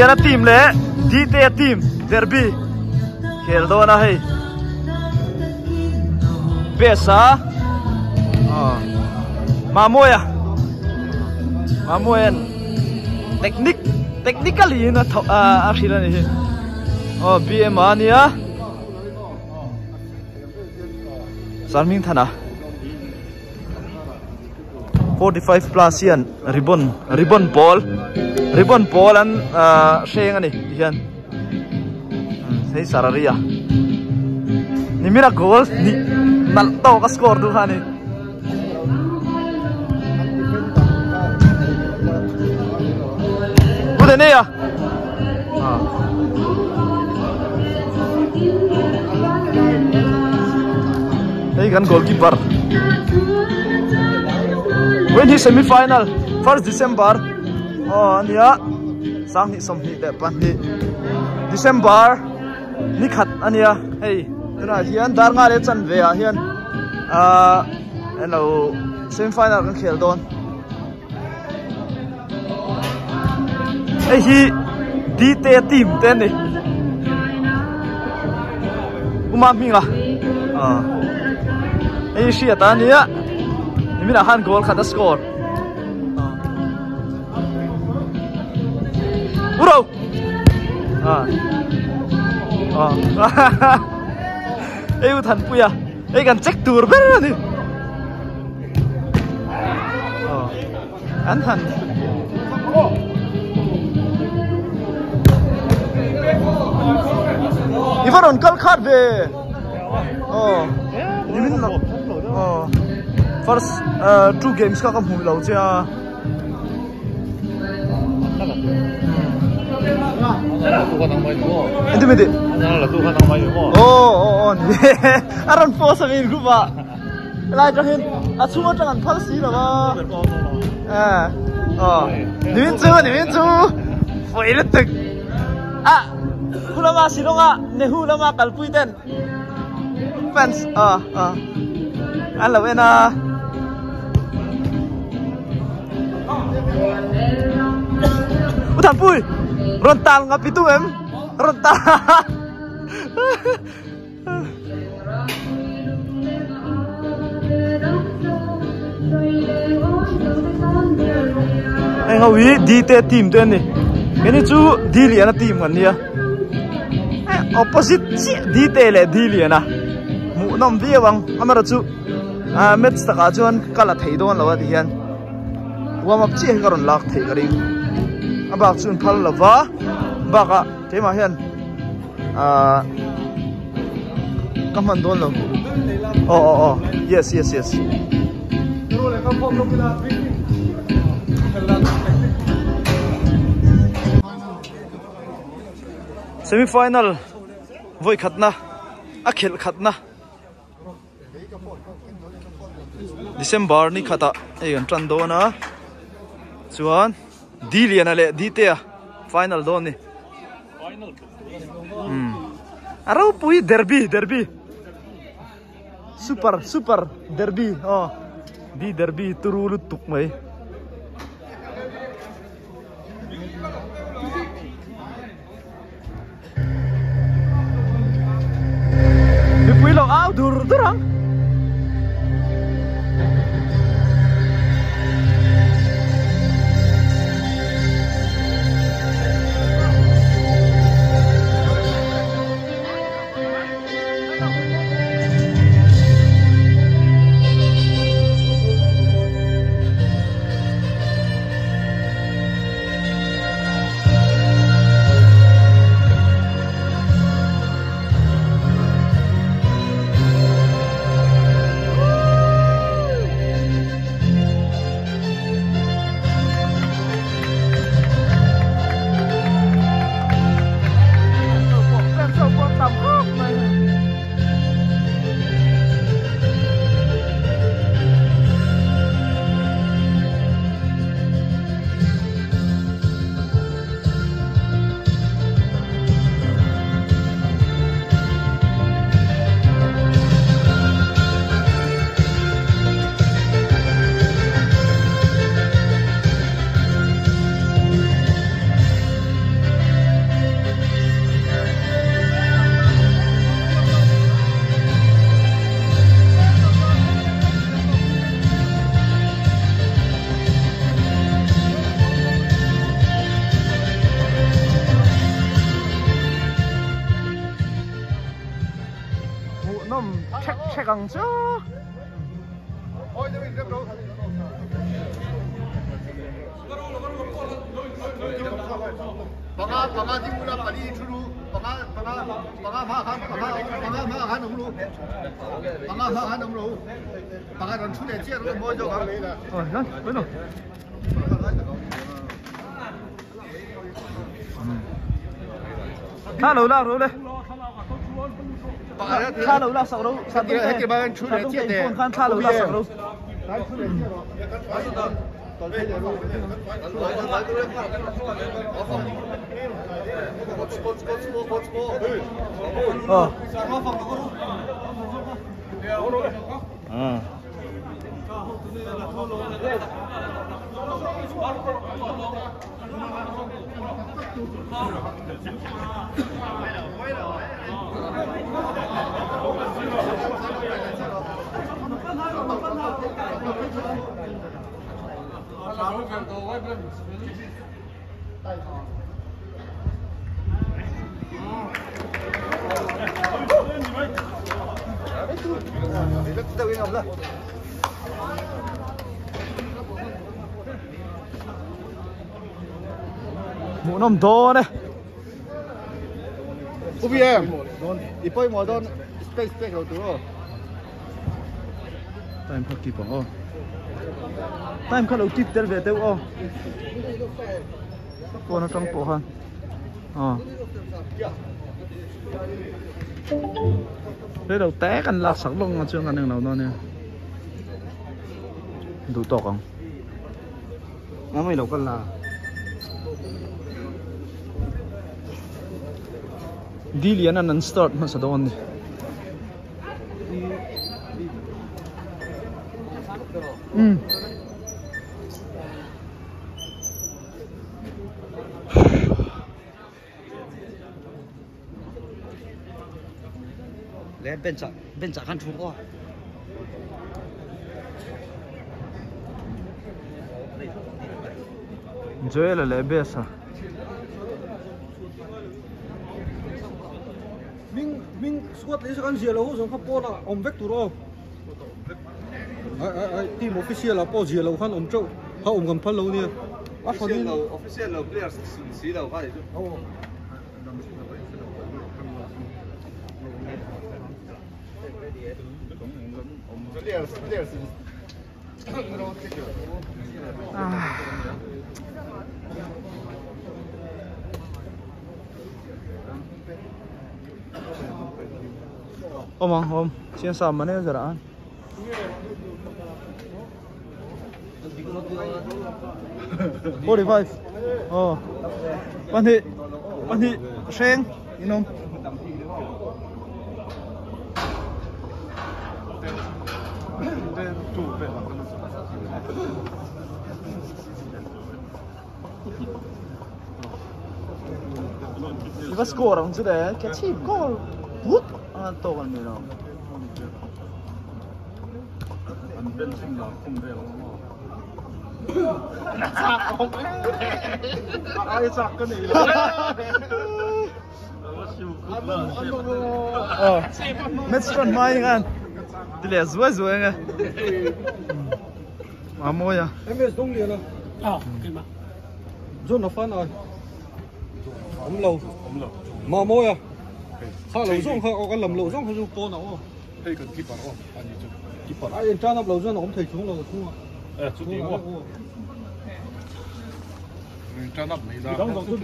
Liana team leh Dtea team derby khel dawn a hei best a Mamawia Mamawia'n technique technically in a thawk a hrilh a ni hi aw BM a nia. Sarmingthana 45 plus hian ribbon ribbon pawl ribbon pawl an ah hreng a ni ti hian hei sararia nimina goal ni nalh tawk a score tu kha a ni. Pu Daniel Hei kan goalkeeper When hi semi final 1st December oh ania sanghnih 22 December ni khat ania hei tunah hian dar nga leh chanve ah hian ah elo semi final kan khel dawn. Hei hi Dte team te a ni Uma hminga ah hei hi hriat a nia niminah khan goal khat a score Uro ah ah hei u Thanpuia hei kan check tur ber a ni. An han I va rawn kal khat ve aw nimin lo aw first two games kha ka hmu lo che a aw aw aw ni a rawn post a mi group ah. Helai atangin a chhung atang an phal si lo a. Eh. Oh. Nimin chu, nimin chu. Pui lutuk. A khu lama Shillong a Nehu lama kalpui ten fans a a an lo en a. U Thanpui rawn tal ngap i tum em? Rawn tal. Heng ho hi D te team te an ni keini chu D liana team kan nia opposite chiah D te leh D liana hmuhnawm viau ang amaherawhchu chu ah match takah chuan ka la thei dawn lo a ti hian warm up chiah hi ka rawn lak theih ka ring a bak chu an phal lova bakah keimah hian. Ah ka hman dawn lo aw aw aw yes yes yes semi final vawi khatna a khelh khatna December ni khatah hei kan tan dawn a chuan D Liana leh D Tea final dawn a ni. Umm a ropui derby derby super super derby aw D derby turu lutuk mai. Mipui lo au dur dur ang. ṭhek ṭhek ang chu. Thla lo lak ro le. Thla lo lak sak ro. Phone khan thla lo lak sak ro. Ờ. À. Hmuhnawm dawn e. UVM i pawimawh dawn space pek lo tur aw. Time kha keep ang aw. Time kha lo keep tel ve deuh aw. Phone atang pawh khan. Aw. Rei lo te kan lak sak lawng a chuan kan englo dawn nia. Duh tawk ang. Nang lo kal la. Dilian an an start hmasa dawn ni. Um. Le bench ah bench ah khan thu aw. Joel leh Besa. Ming ming squad leh kan zia lo ho zawng kha pawn ah awm vek tur aw. Ai ai ai team official ah pawh zia lo khan awm teuh kha awm kan phal lo nia. A Official lo official lo players si lo kha ni chu. Players players Awm ang awm chian sa man e zara an. 45 oh pahnih pahnih hreng inawm I va score ang chu le ke chip goal put an tawk an ni lo An bench in lar khum vel ang maw. Ai chak ka nei lo. Ờ, match tran mai ngan. Ti leh zuai zuai nge. Ma mawi a. MS dawng lian a. Ah, keimah. John a fan ai. Awm lo. Awm lo. Ma mawi a. Kha lo zawng kha kan lam lo zawng kha chu pawn a aw. Hei kan keeper aw ani chu. Keeper. A in turn up lo chuan a awm thei chung lo chhung a. Eh chu ti maw. In turn up mai la. Dang dang chu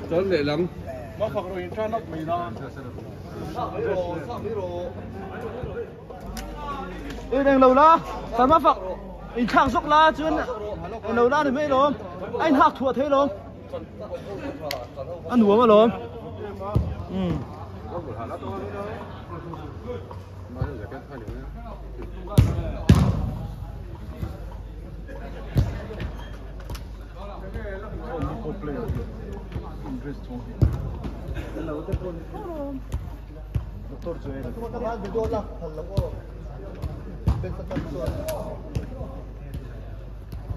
Chuan lehlam Ê đèn lâu la, sao mà phật in thang dốc la chuan lâu la thì mấy lom, anh hak thua thế lom. Ăn uống mà lom. Ừ.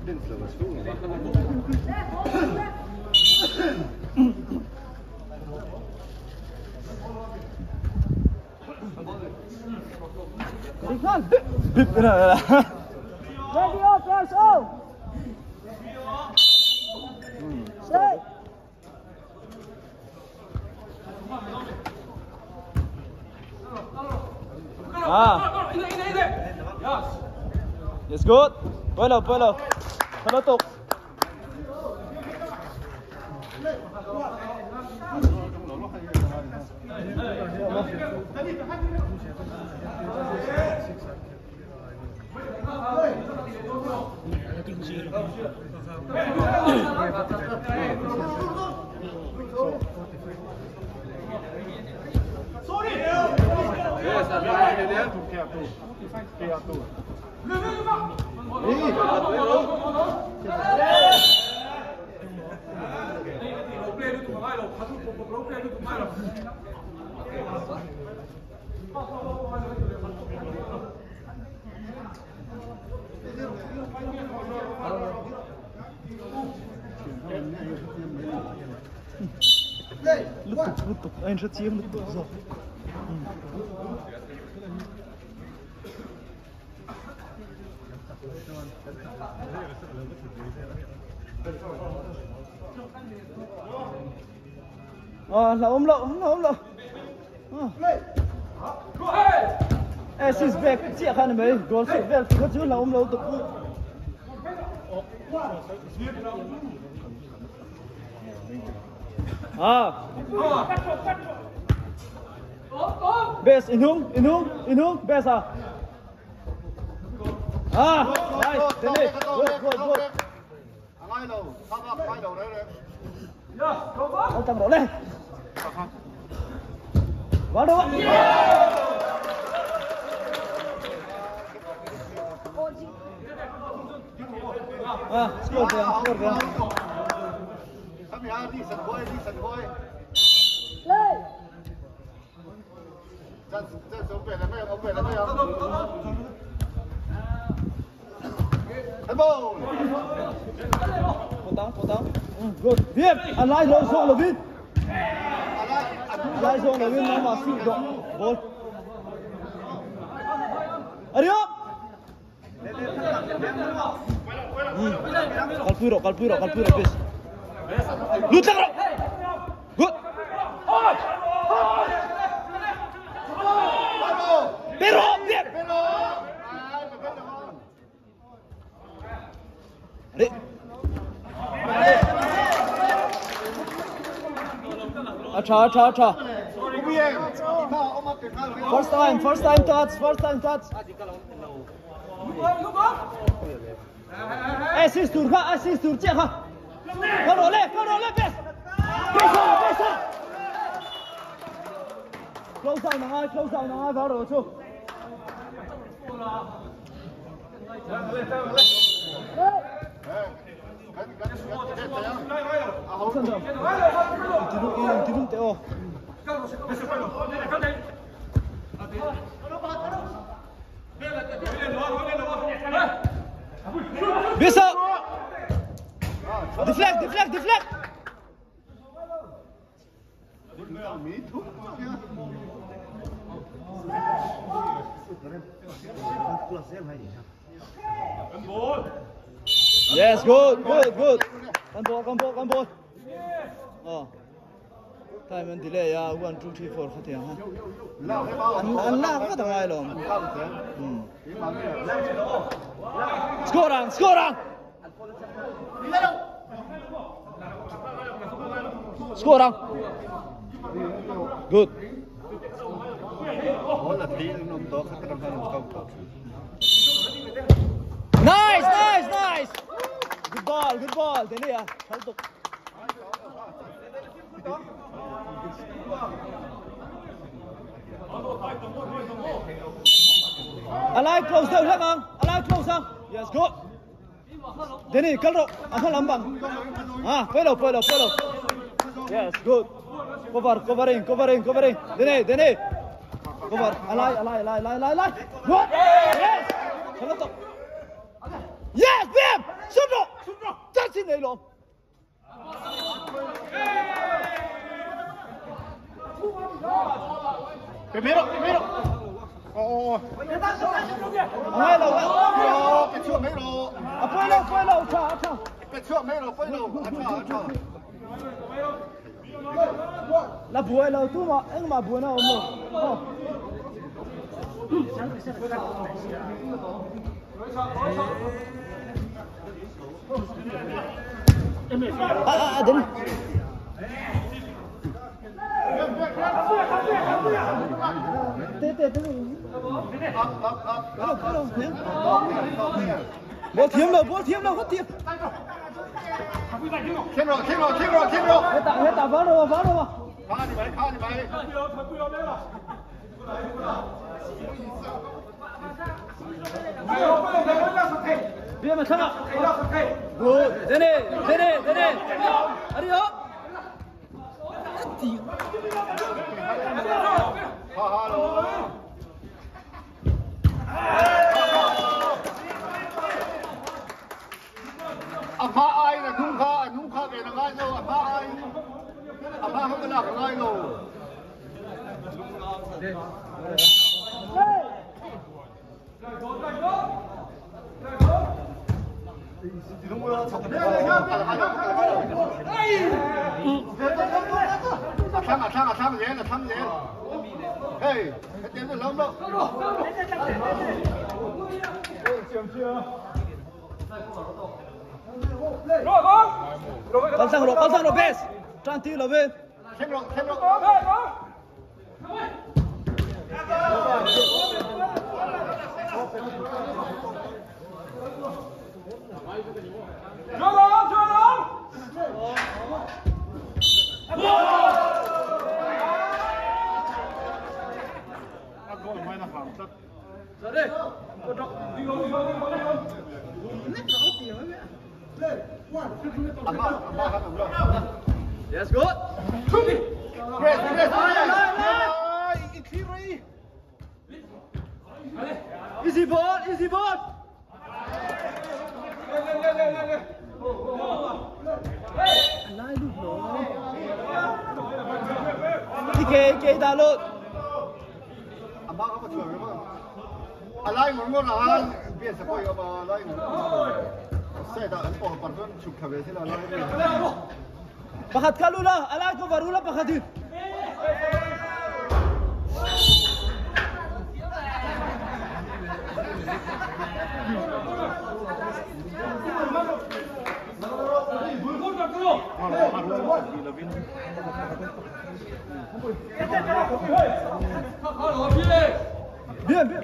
Confidence lo chu. Ready up, let's go. Set. Ah. Yes, good. Polo, polo. Polo tuk. Lutuk, lutuk. Ayun siya, siyang lutuk. So. À, là ôm lộ, là ôm lộ. Assist back, chia khăn mấy, goal sút vel, có chứ là ôm lộ tục. À. Best inhung, inhung, inhung, best à. À, nice, Dennis, good, good, good. Ông tăng rõ lên. Vào đâu ạ? À, score kìa, score kìa. Lên. Cố tao. Good. Viết, ăn lại rồi xuống là Vin. Lại rồi là Vin nó mà xịn độ. Ball. Ario. Kalpuro, kalpuro, please. Lutang rồi. Good. Pero, Viet. Đi. Acha, acha, acha. First time touch, first time touch. Assist tur kha, assist tur che kha. Có rồi lên, best. Best, best. Close out nào ai, close out nào ai vào rồi chú. Bisa. Deflect, deflect, deflect. Yes, good, good, good. Con ball, con ball. Oh. Time and delay, yeah. 1, 2, 3, 4, khát ha. Ăn la có thằng ai luôn. Score ang, score ang. Score ang. Good. Nice, nice, nice. Good ball, good ball. Đến đây à. Tiếp tục. Alai close down hết không? Alai close down. Yes, good. Danny, cắt rồi. À, không làm bằng. À, quay đầu, quay đầu, quay đầu. Yes, good. Cover, covering, covering, covering. Danny, Danny. Cover. Alai, alai, alai, alai, alai, alai. Good. Yes. Tiếp tục. Yes, bam. Shoot rồi. Nei lawm. Primero, primero. Oh, oh. Ngai lo. Oh, cái chuyện mấy lo. A poi lo, poi lo, cha, cha. Cái chuyện mấy lo, poi lo. A cha, a cha. La buai lo tu ma, eng ma buai na om lo. Oh. À à à đến. Tê tê tê. Up, up, up. Bố thiếm rồi, bố thiếm rồi, có thiếm. Thêm rồi, thêm rồi, thêm rồi, thêm rồi. Hết tạ phá rồi, phá rồi. Khá đi mày, khá đi mày. Bia mà thằng ạ. Good. Đây này, đây này, đây này. Ở đi đó. Ha ha lo. À ma ai là nung kha về là ngay đâu, à ma ai. À ma không có làm ngay đâu. À thằng dễ là thằng dễ. Hey, cái tiếng nó lớn đâu. Con sang rồi best. Trang tí là bên. Thêm rồi, thêm rồi. Yes, good. Press, press. Easy ball, easy ball. Lại lúc đó. Đi kê đá lột. À ba có trường không? À lại muốn ngon là biết sẽ quay mà lại xe đã ấn bỏ bản thân chụp thằng về thế là lại. Pakat kalula, alay ko varula pakatin. Bien, bien.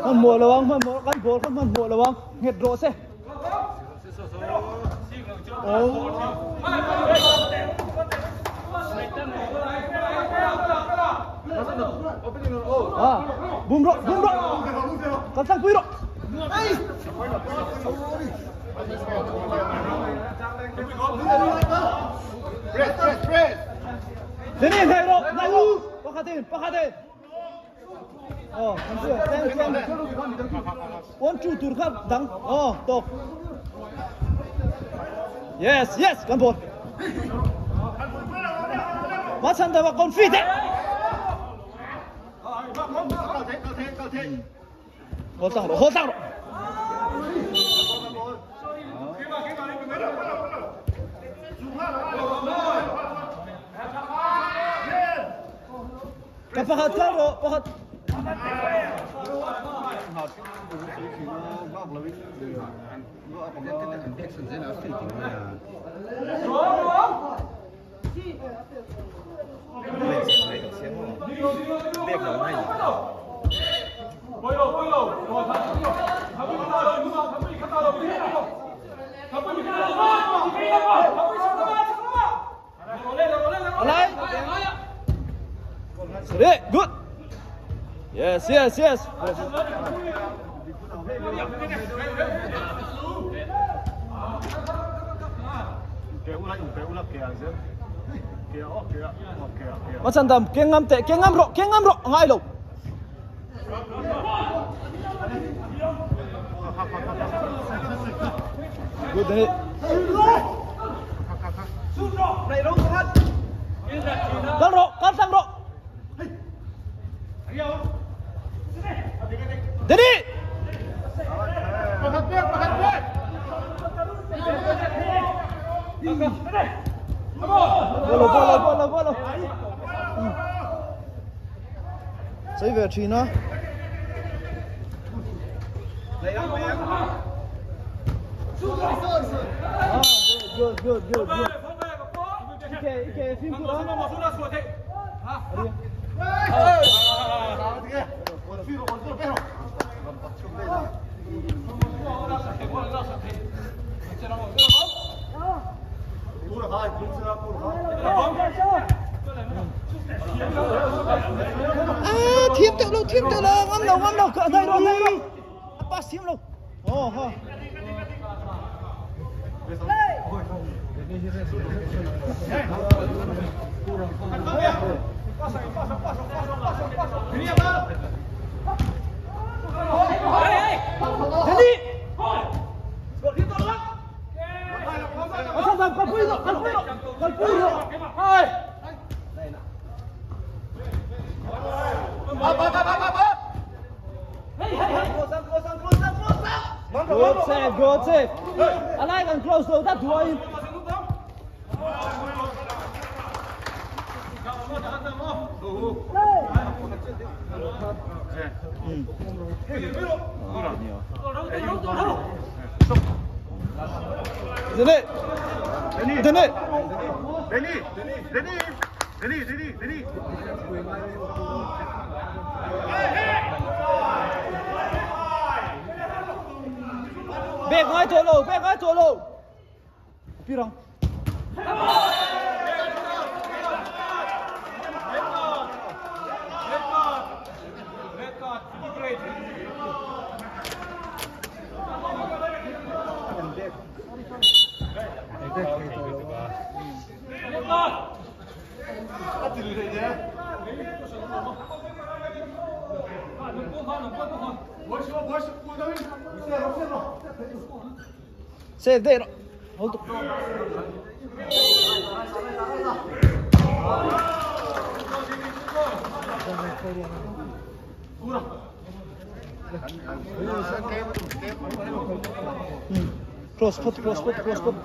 Con mùa là bóng, con mùa, con ball, con mùa là bóng, nghẹt rộ xe. À, bùm rộ, bùm rộ. Con sang quy rộ. Press, press, press. Đến đi, thầy rộ, lại rộ. Pakhatin, pakhatin. Ờ, xem, xem. One, two, tur khắp, đắng. Ờ, top. Yes, yes, con ball. Mắt sang ta con phi thế. Cao thế, cao thế, cao thế. Hô sang rồi, hô sang rồi. Cái pakat karo, pakat. Alai. Ready, good. Yes, yes, yes. Macam dam kengam te kengam ro kengam ro ngai lo. Good day. Kal ro, kal tang ro. Dedi. Bolo bolo bolo bolo. Sei về chi nó. Good, good, good, good. Okay, okay, phim của nó. À, thiêm tự lo, ngâm đầu, cỡ đây rồi, đây rồi. Pass thiêm luôn. Ồ, ha. Đi. Good save, good save. I like and close though, that way. Dene. Deni. Bẹt ngay chỗ lô, bẹt ngay chỗ lô. Pirang. Save there. Hold on. Cross put, cross put, cross put.